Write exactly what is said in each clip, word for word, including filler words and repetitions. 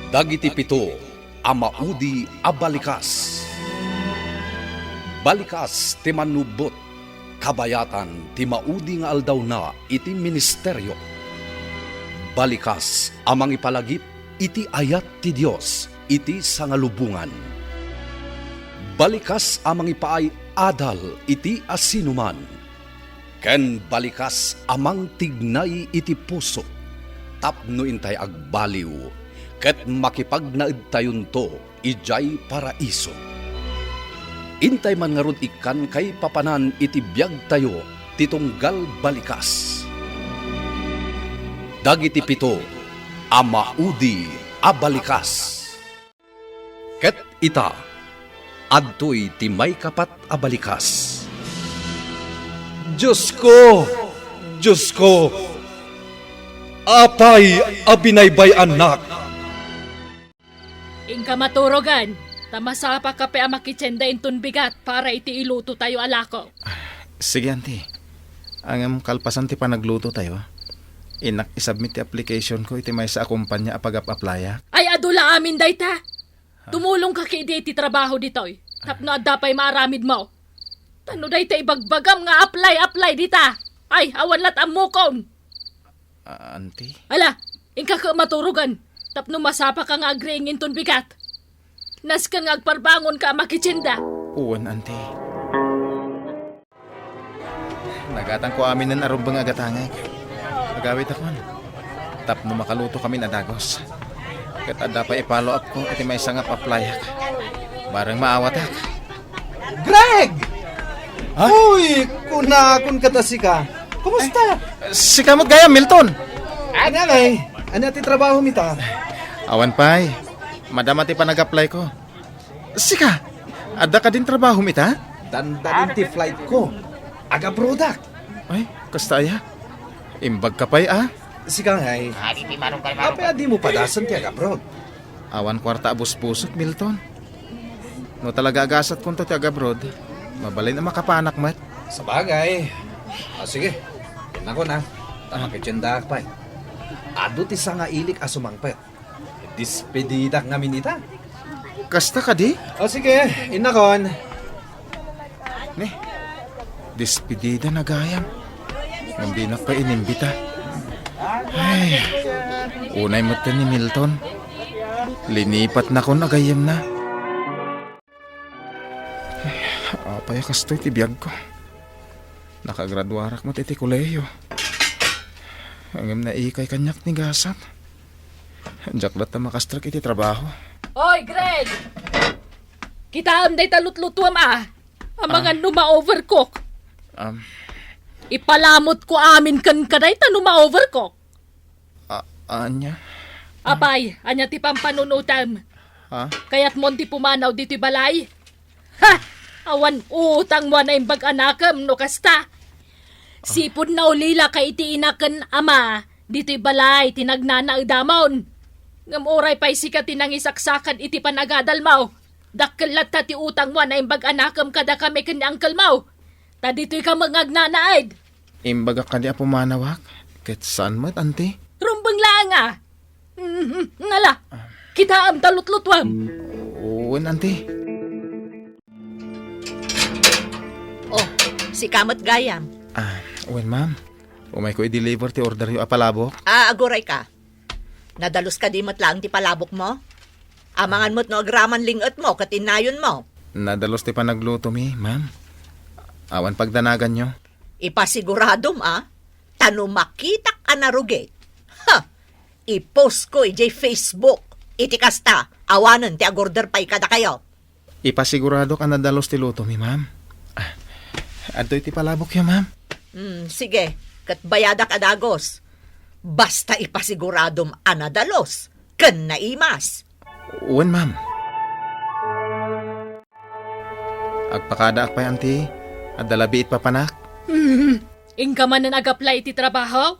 Dagiti pito a maudi a balikas. Balikas ti mannubbot, kabayatan ti maudi nga aldawna iti ministerio. Balikas a mangipalagip iti ayat ti Dios iti sangalubongan. Balikas a mangipaay-adal iti asinoman. Ken balikas a mangtignay iti puso tapno intay agbaliw ket makipagnaedtayonto idiay paraiso. Intay man ngarud ikkan kaipapanan iti biagtayo ti tunggal balikas. Dagiti pito a maudi a balikas. Ket ita, adtoy ti maikapat a balikas. Diosko! Diosko! Apay a binaybay-annak! Inka maturogan, ta masapaka pay a makitienda inton bigat para iti ilutotayo a lako. Sige, Auntie. Ngem kalpasan ti panaglutotayo, innak isubmit ti application ko iti maysa a kompanya a pagap-applyak. Ay, adu la amin dayta. Tumulongka ketdi iti trabaho ditoy, tapno adda pay maaramidmo. Ta no dayta ibagbagam nga apply, apply dita, ay, awan lat ammokon. Ah, Auntie? Ala, inka ket maturogan, tapno masapaka nga agriing inton bigat. Nasken nga agparbangonka a makitienda. Wen, Auntie. Nagatangko aminen a rumbeng a gatangek. Agawitakon. Tapno makalutokamin a dagus. Ket adda pay i-follow up ko iti maysa nga pap-applyak. Bareng maawatak. Greg! Ha? Uy, kunakon kata sika. Kumusta? Sika met gayam, Milton. Ania ngay? Ania ti trabahom ita? Awan pay. Madama ti panag-apply ko. Sika, adda kadin trabahom ita? Dandanin ti flight ko. Agabroadak. Ay, kasta aya? Imbagka pay a? Sika ngay. Apay a dimo padasen ti agabroad? Awan kuarta a busbusok, Milton. No talaga agasatkonto ti agabroad, mabalin a makapanak met. Sabagay. Ah, sige. Innakon a. Ta makitiendaak pay. Adu ti sangailik a sumangpet. Dispedidak ngamin ita. Kasta kadi? O sige, innakon. Ne, despedida na gayam. Ngem dinak pay inimbita. Ay, unay met ni Milton. Linipatnakon a gayyemna. Ay, apay a kastoy ti biagko? Nakagraduarak met iti kolehiyo. Ngem naikay kaniak ni gasat. Diak latta makastrek iti trabaho. Oy, Greg! Kitaem dayta lutlutuem a. Amangan no ma-overcook. Um, Ipalamutko amin kenka dayta no ma-overcook. A-, ania? Apay, ania ti pampanunotem? Ha? Kayatmon ti pumanaw ditoy balay? Ha! Awan utangmo a naimbag a nakem no kasta. Sipud naulilaka iti ina ken ama ditoy balay ti nagnanaedamon. Ngem uray pay sika ti nangisaksakad iti panagadalmo, dakkel latta ti utangmo a naimbag a nakem kadakami ken ni angkelmo. Ta ditoyka met nga agnanaed. Imbagak kadi a pumanawak, ket saan met, Auntie? Rumbeng laeng a. Mhm, ngala. Kitaem ta lutlutuem. Wen, Auntie. Oh, sika met gayam. Ah, wen, ma'am. Umayko i-deliver ti orderyo a palabok. Ah, agurayka. Nadalus kadi met laeng ti palabokmo? Amangan met no agraman ling-etmo ket innayonmo. Nadalus ti panaglutomi, ma'am. Awan pagdanaganyo. Ipasiguradom a, ta no makitak a narugit, ha, i-post ko idiay Facebook. Iti kasta, awanen ti agorder pay kadakayo. Ipasiguradok a nadalus ti lutomi, ma'am. Ah, adtoy ti palabokyo, ma'am. Hmm, sige, ket bayadak a dagus. Basta ipasiguradom a nadalus ken naimas. Wen, ma'am. Agpakadaak pay, Auntie. Adda labiit papanak. Hmm, inka manen ag-apply iti trabaho?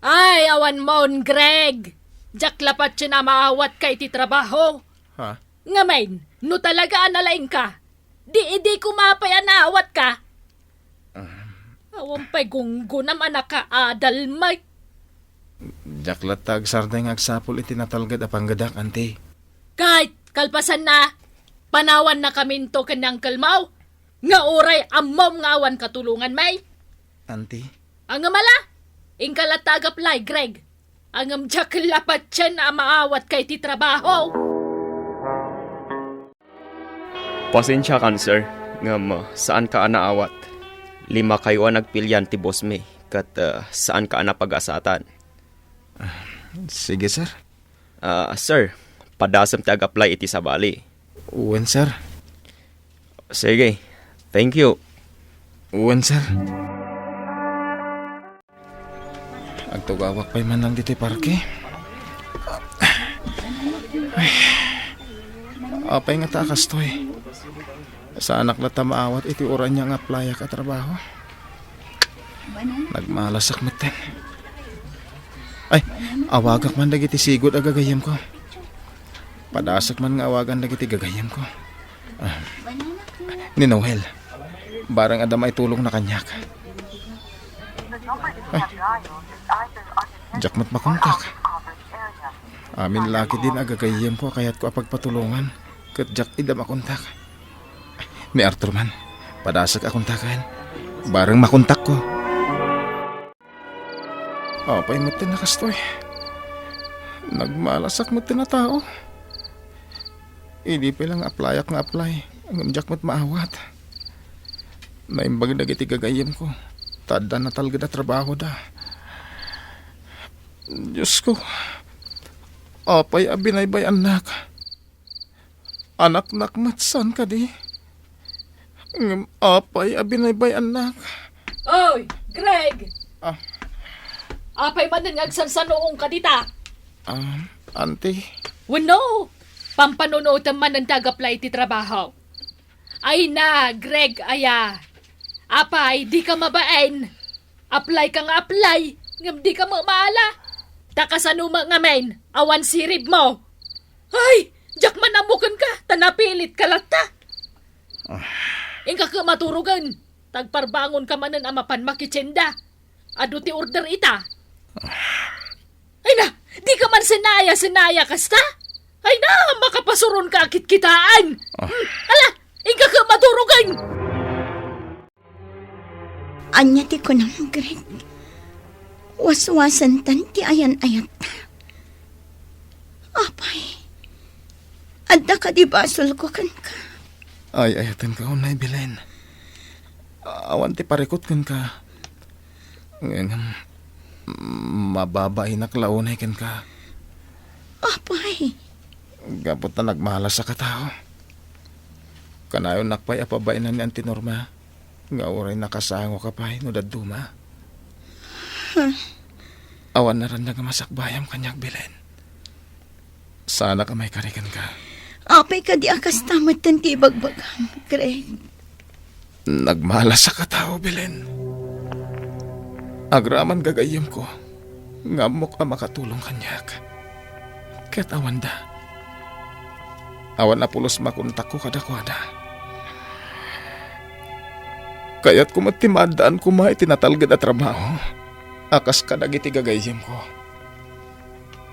Ay, awan mon, Greg. Diak la patien a maawatka iti trabaho. Ha? Ngamin, no talaga a nalaingka, di idi koma pay a naawatka. Ah. Awan pay gunggonam a nakaadal met. Diak latta agsardeng nga agsapul iti natalged a panggedak, anti. Ket kalpasanna, panawannakaminto ken ni uncle mo, nga uray ammom nga awan katulonganmi. Anti? Ngem ala, inka latta agaplay, Greg. Ngem diak la patien a maawatka iti trabaho. Pasensiakan, sir, ngem, uh, saanka a naawat. Limakayo a nagpilian ti bossmi, ket, uh, saanka a napagasatan. Ah, sige, sir. Ah, sir, padasem ti ag-apply iti sabali. Wen, sir. Sige. Thank you. Wen, sir. Agtugawak pay man lang ditoy parke. Ay. Apay ngata a kastoy? Saanak latta maawat iti uray ania nga applyak a trabaho. Nagmalasak metten. Ay, awagak man dagiti sigud a gagayyemko. Padasek man nga awagan dagiti gagayyemko. Ah, ni Noel, barang adda maitulongna kaniak. Ay, diak met makontak. Amin la ketdin a gagayyemko a kayatko a pagpatulongan, ket diak ida makontak. Ni Arthur man, padasek a kontaken. Barang makontakko. Apay metten a kastoy? Nagmalasak metten a tao. Idi pay la nga applyak nga apply, ngem diak met maawat. Naimbag dagiti gagayyemko, ta adda natalged a trabahoda. Diosko, apay a binaybay-annak? Anaknak met saan kadi? Ngem apay a binaybay-annak? Oy, Greg! Ah. Apay manen nga agsansanoongka dita? Ah, auntie. Wenno, pampanunotem manen ti ag-apply iti trabaho. Ay na, Greg aya. Apay, dika mabain. Apply ka nga apply, ngem dika met maala. Ta kasano met ngamin, awan sirib mo. Ay, diak man ammo kenka, ta napilitka latta. Ah. Inka ket maturogen, ta agparbangonka manen a mapan makitienda. Adu ti order ita. Ah. Ay na, dika man senaya-senaya kasta? Ay na, makapasuronka a kitkitaan. Ah. Hmm, ala, inka ket maturogen. Ania ti kunam, Greg? Waswasantan ti ayan-ayatta. Apay, adda kadi basolko kenka? Ay, ayatenka unay, Belen. Awan ti parikut kenka. Ngem, mababainak la unay kenka. Apay. Gapu ta nagmalasak a tao. Kanayonnak pay a pabainan ni Auntie Norma nga uray nakasangoka pay no dadduma. Huh? Awan naranda nga masakbayam kaniak, Belen. Saanak a maikari kenka. Apay kadi a kasta metten ti ibagbagam, Greg? Nagmalasak a tao, Belen. Agraman gagayyemko nga ammok a makatulong kaniak. Ket awanda. Awan a pulos makontakko kadakuada. Kayatko met ti maaddaan koma iti natalged a trabaho a kas kadagiti gagayyemko.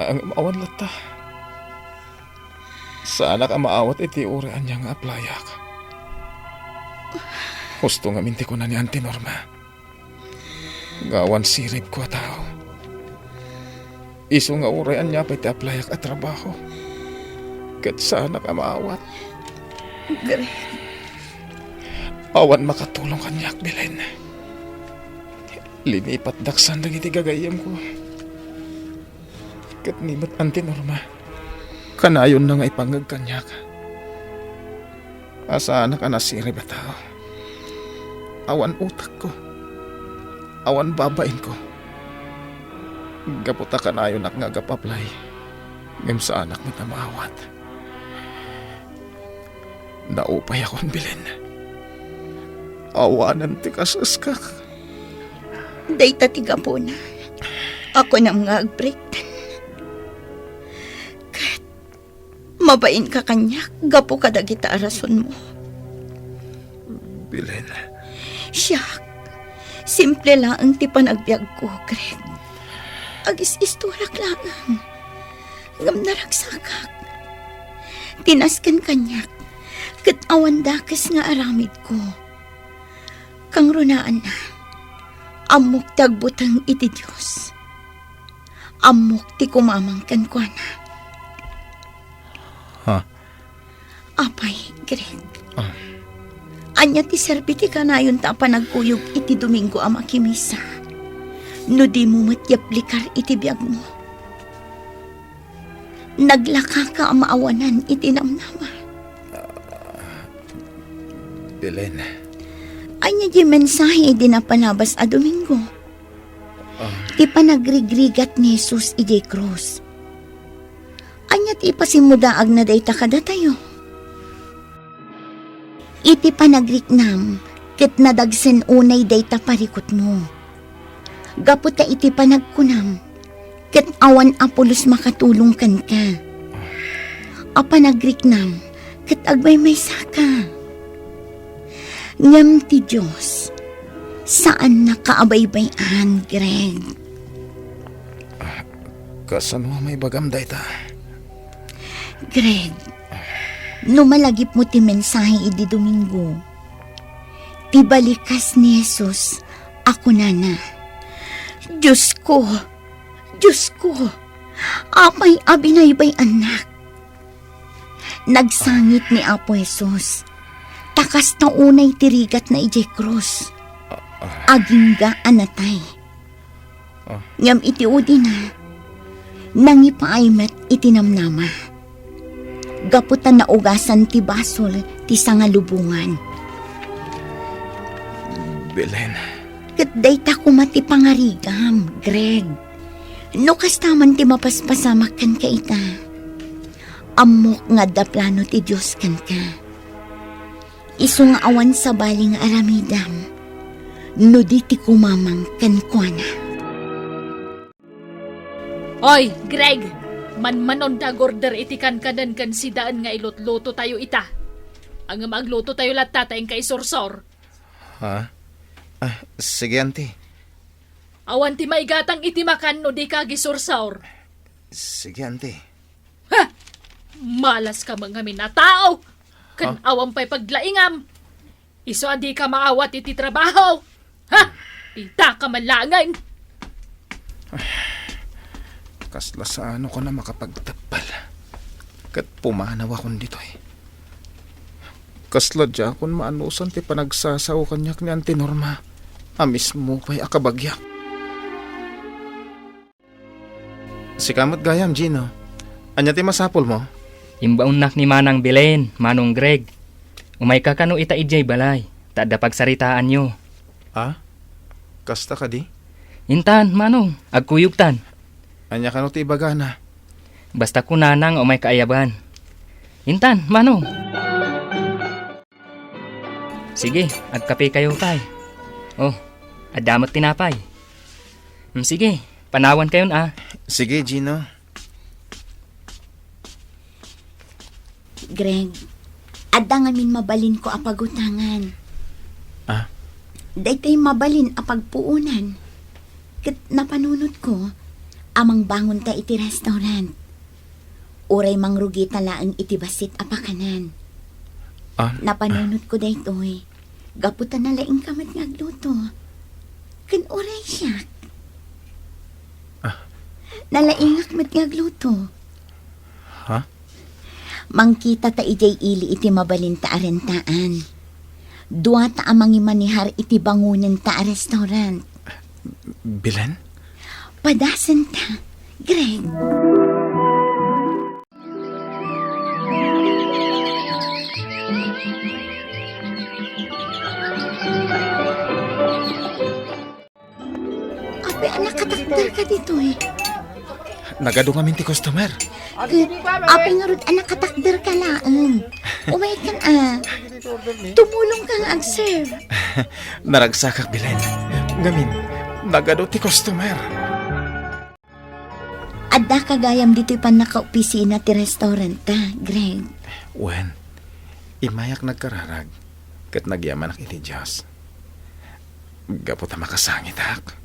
Ngem awan latta. Saanak a maawat iti uray ania nga applyak. Husto ngamin ti kuna ni Auntie Norma nga awan siribko a tao. Isu nga uray ania pay ti applyak a trabaho, ket saanak a maawat. Greg. Awan makatulong kaniak, Belen. Linipatdak saan dagiti gagayyemko. Ket ni met Auntie Norma, kanayonna nga ipangngeg kaniak a saanak a nasirib a tao. Awan utekko. Awan babainko. Gapu ta kanayonak nga agap-apply, ngem saanak met a maawat. Naupayak, Belen. Awanen ti kas-eskak. Dayta ti gapuna a kunam nga agbreaktan. Ket mabainka kaniak gapu kadagita a rasonmo. Belen. Siak, simple laeng ti panagbiagko, Greg. agis-isturak laeng. Ngem naragsakak. Tinasken kaniak, ket awan dakes nga aramidko. Kangrunaanna, ammok ti agbuteng iti Dios. Ammok ti kumamang kenkuana. Ha? Apay, Greg. Ah. Ania ti serbi ti kanayonta a panagkuyog iti Domingo a makimisa? No dimo met yaplikar iti biagmo. Naglakaka a maawanan iti namnama. Belen. Ania diay mensahe idi napalabas a Domingo? Ah. Ti panagrigrigat ni Jesus idiay krus. Ania ti ipasimmudaagna dayta kadatayo? Iti panagriknam, ket nadagsen unay dayta parikutmo. Gapu ta iti panagkunam, ket awan a pulos makatulong kenka. A panagriknam, ket agmaymaysaka. Ngem ti Dios, saannaka a baybay-an, Greg. Kasano a maibagam dayta? Greg, no malagipmo ti mensahe idi Domingo, ti balikas ni Jesus a kunana, "Diosko, Diosko, apay a binaybay-annak?" Nagsangit ni Apo Jesus, ta kasta unay ti rigatna idiay krus. Agingga a natay. Ah. Ngem iti udina, nangipaay met iti namnama. Gapu ta naugasan ti basol ti sangalubongan. Belen. Ket dayta koma ti pangarigam, Greg. No kasta man ti mapaspasamak kenka ita, ammok nga adda plano ti Dios kenka. Isu nga awan sabali nga aramidam, no di ti kumamang kenkuana. Oy, Greg! Manmanon ta agorder iti kankanen ken sidaen nga ilutluto tayo ita. Ngem agluto tayo latta ta inka isursor. Ha? Ah, sige, Auntie. Awan ti maigatang iti makan no dika agisursor. Sige, Auntie. Ha! Malas ka ngamin a tao! Ken Ha? awan pay paglaingam! Isu a dika maawat iti trabaho! Ha! Ita ka malangen! Kasla saanakon a makapagteppel. Ket pumanawakon ditoy. Kasla diakon maanusan ti panagsasao kaniak ni Auntie Norma a mismo pay a kabagiak. Sika met gayam, Gino. Ania ti masapulmo? Imbaonnak ni Manang Belen, Manong Greg. Umayka kano ita idiay balay, ta adda pagsaritaanyo. Ah? Kasta kadi? Intan, Manong, agkuyogtan. Ania kano ti ibagana? Basta kunana nga umayka ayaban. Intan, Manong. Sige, agkapekayo pay. Oh, adda met tinapay. Mm, sige, panawankayon a. Sige, Gino. Greg, adda ngamin mabalinko a pagutangan. Ah? Daytoy mabalin a pagpuonan. Ket napanunotko a mangbangonta iti restaurant. Uray mangrugita laeng iti bassit a pakanen. Ah. Napanunotko daytoy, gapu ta nalaingka met nga agluto. Ken uray siak. Ah. Nalaingak met nga agluto. Ha? Mangkitata idiay ili iti mabalinta a rentaan. Duata a mangimanehar iti bangonenta a restaurant. Belen? Padasenta, Greg. Apay a nakatakderka ditoy? Nagadu ngamin ti customer. Ket apay ngarud a nakatakderka laeng? Umaykan a. Tumulongka nga agserve. Naragsakak, Belen. Ngamin, nagadu ti customer. Addaka gayam ditoy pannakaopisina ti restauranta, Greg. Wen, immayak nagkararag ket nagyamanak iti Dios. Gapu ta makasangitak.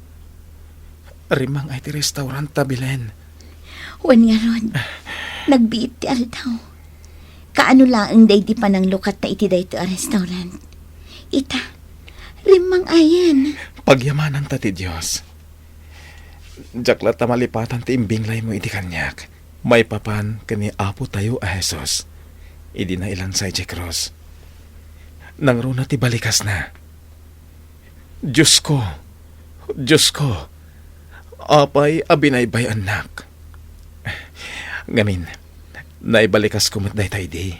Rimmang-ay ti restaurant ta, Belen. Wen ngarud, nagbiit ti aldaw. Kaano laeng daydi pananglukatta iti daytoy a restaurant? Ita, rimmang-ayen. Pagyamananta ti Dios. Diak latta malipatan ti imbinglaymo idi kaniak maipapan ken ni Apotayo a Jesus idi nailansa idiay krus. Nangruna ti balikasna. Diosko, Diosko, apay a binaybay-annak? Ngamin, naibalikas ko met dayta idi,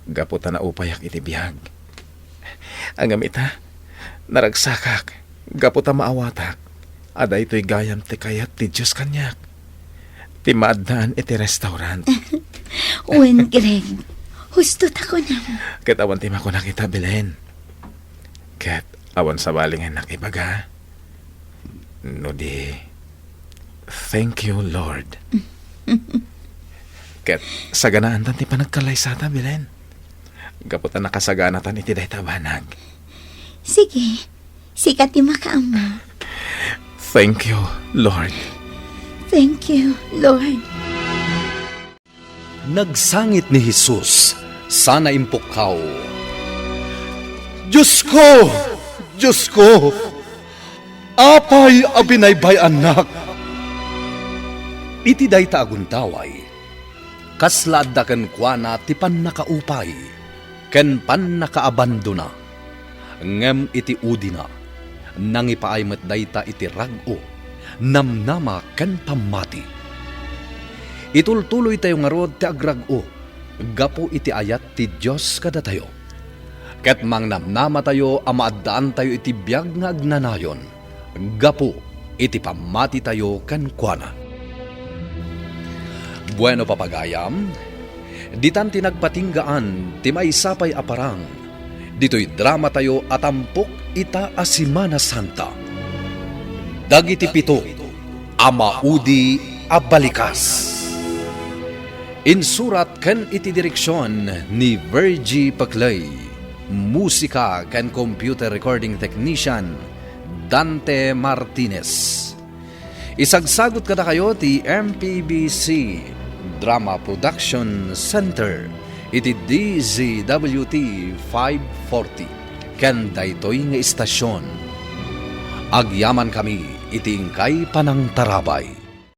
gapu ta naupayak iti biag. Ngem ita, naragsakak, gapu ta maawatak a daytoy gayam ti kayat ti Dios kaniak, ti maaddaan iti restaurant. Wen, Greg, husto ta kunam. Ket awan ti makunak ita, Belen. Ket awan sabali nga innak ibaga. No di, thank you, Lord. Ket saganaantan ti panagkallaysata, Belen. Gapu ta nakasaganatan iti dayta a banag. Sige, sika ti makaammo. Thank you, Lord. Thank you, Lord. Nagsangit ni Jesus, sana impukkaw. "Diosko! Diosko! Apay a binaybay-annak?" Iti dayta a gundaway, kasla adda kenkuana ti pannakaupay ken pannakaabandona. Ngem iti udina, nangipaay met dayta iti rag-o, namnama ken pammati. Itultuloytayo ngarud ti agrag-o gapu iti ayat ti Dios kadatayo. Ket mangnamnamatayo a maaddaantayo iti biag nga agnanayon gapu iti pammatitayo kenkuana. Bueno, papagayam, ditan ti nagpatinggaan ti maysa pay a parang ditoy dramatayo a tampok ita a Semana Santa. Dagiti pito a maudi a balikas. Insurat ken iti direksion ni Virgie Paclay. Musika ken computer recording technician, Dante Martinez. Isagsagut kadakayo ti M P B C Drama Production Center iti D Z W T five forty ken daytoy nga istasyon. Agyamankami iti inkay panangtarabay.